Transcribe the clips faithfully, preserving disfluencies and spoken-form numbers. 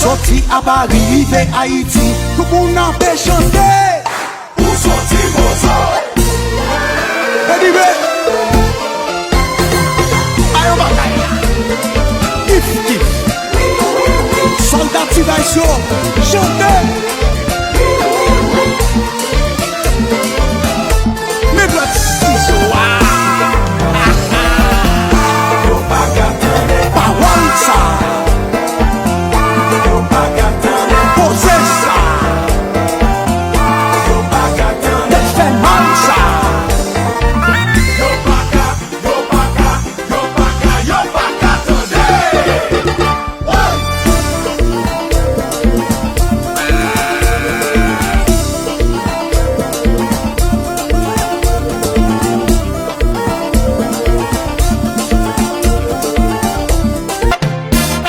Soti a Pari, rive Ayiti, tout moun ap chante. Ou soti Bozo. Anyway. Ayo bagay. Kif, kif. Sòlda T-Vice yo, chante. Men dwèt sizo a. Yo pa ka tande pawòl sa. Yo pa ka tande koze sa. Yo pa ka tande tèt fè mal sa. Yo pa ka, yo pa ka, yo pa ka, yo pa ka tande.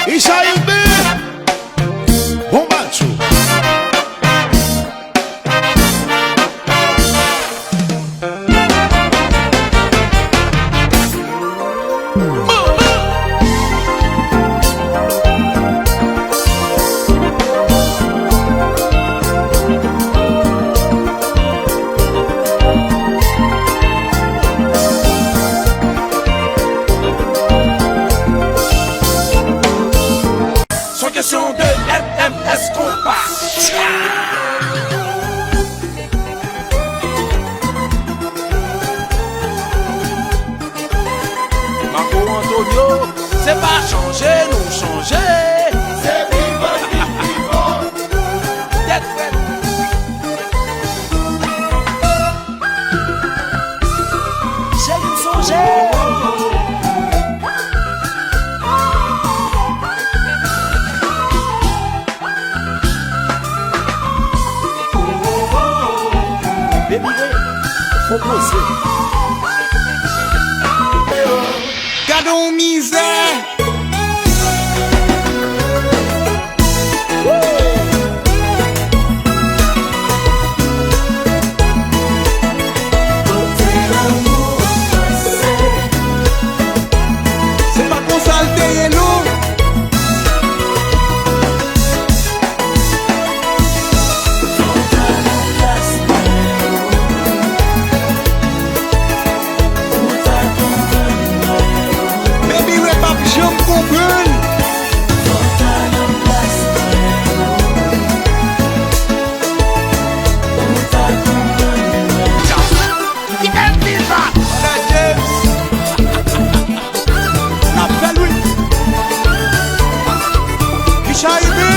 Richard Hilbert, bon match. Se yon kesyon de M M S konpa. Marco Antonio, se pa chanje nou chanje. Se vivan ki pi fò. Tèt frèt. Cheri m sonje. Baby Ray, fò poze. Gade yon mizè. Se pa konsa l te ye non. Baby Ray p ap janm konprann. N ap fè l wi. Richard Hilbert.